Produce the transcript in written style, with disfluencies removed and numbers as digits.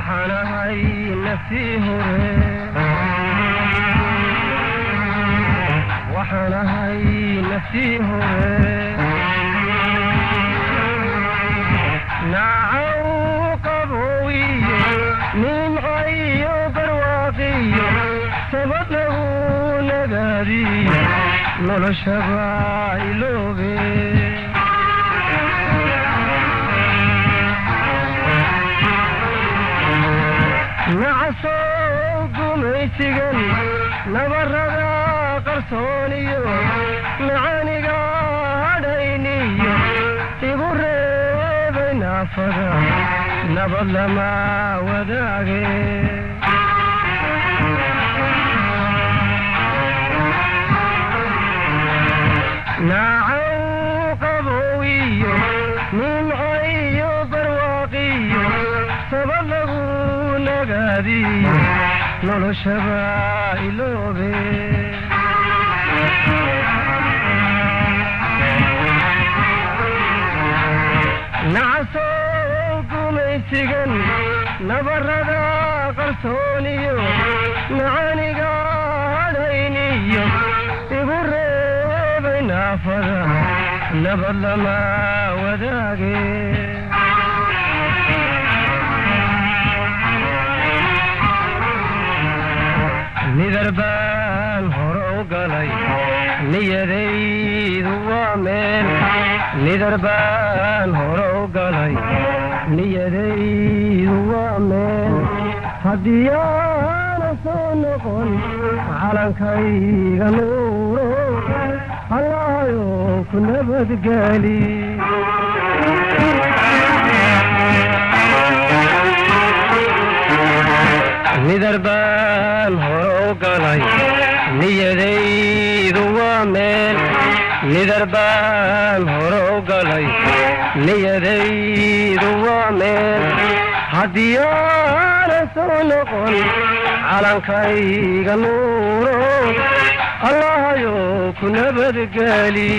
Waxaan ahay naftii hore, waxaan ahay naftii hore. Nacaw qabowiyo nimcayo barwaaqiyo sabad lagu nagaadiyo noloshaba iloobe. Nacasow gumaysigan nabarada qarsooniyo macaniga hadhayniyo igu reebay naafada nabad lama wadaage. Nacaw qabowiyo nimcayo barwaaqiyo sabad lagu nagaadiyo noloshaba iloobe. Nacasow gumaysigan nabarada qarsooniyo macaniga hadhayniyo igu reebay naafada nabad lama wadaage. Nidar baan hore u galay, niyadaydu waa meel. Nidar baan hore u galay, niyadaydu waa meel. Haddii aana soo noqon calankayga nuuro, Allahayow ku nabadgeli. Nidar baan hore u galay, niyadaydu waa meel. Nidar baan hore u galay, niyadaydu waa meel. Haddii aana soo noqon calankayga nuuro, Allahayow ku nabadgeli.